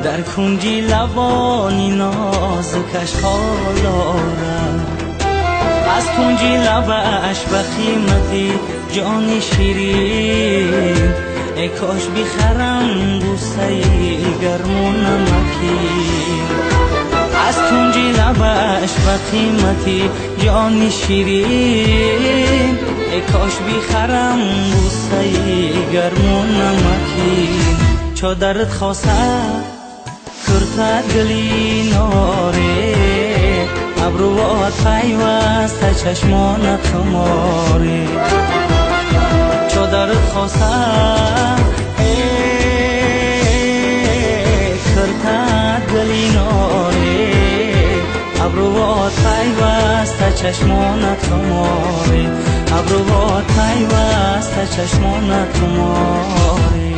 در کنجی لبانی نازکش خالارم، از کنجی لبش به قیمتی جان شیرین، ای کاش بخرم بوسه گرم و نمکین. از کنجی لبش به قیمتی جان شیرین، ای کاش بخرم بوسه گرم و نمکین. چادرت خواسته کرتت گلی ناره، ابروات پیوسته چشمانت خماره. چادرت خواسته کرتت گلی ناره، ابروات پیوسته چشمانت خماره. ابروات پیوسته چشمانت خماره.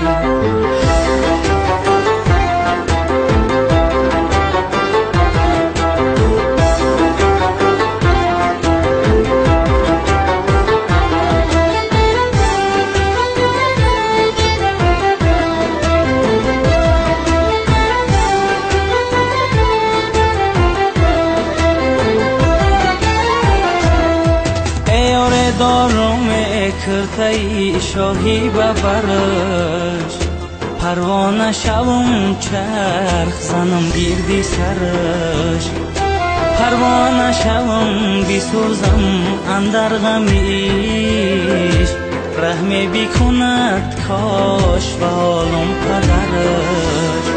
دارم کرتای شاهی ببرش، پروانه شوم چرخ زنم گیردی سرش. پروانه شوم بیسوزم اندر غمیش، رحمی بیکند کاش و حالم پدرش.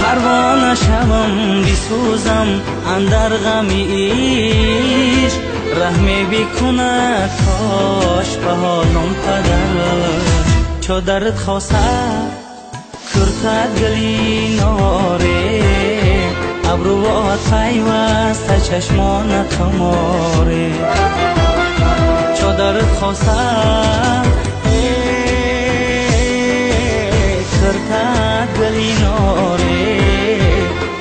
پروانه شوم بیسوزم اندر غمیش، رحمی بیکند کاش به حالم پدرش. چادرت خواسته کرتت گلی ناره، ابروات پیوسته چشمانت خماره. چادرت خواسته کرتت گلی ناره،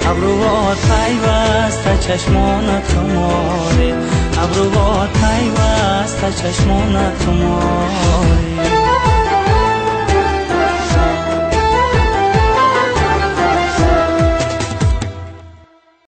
ابروات پیوسته چشمانت خماره. ابروات پیوسته چشمانت خماره.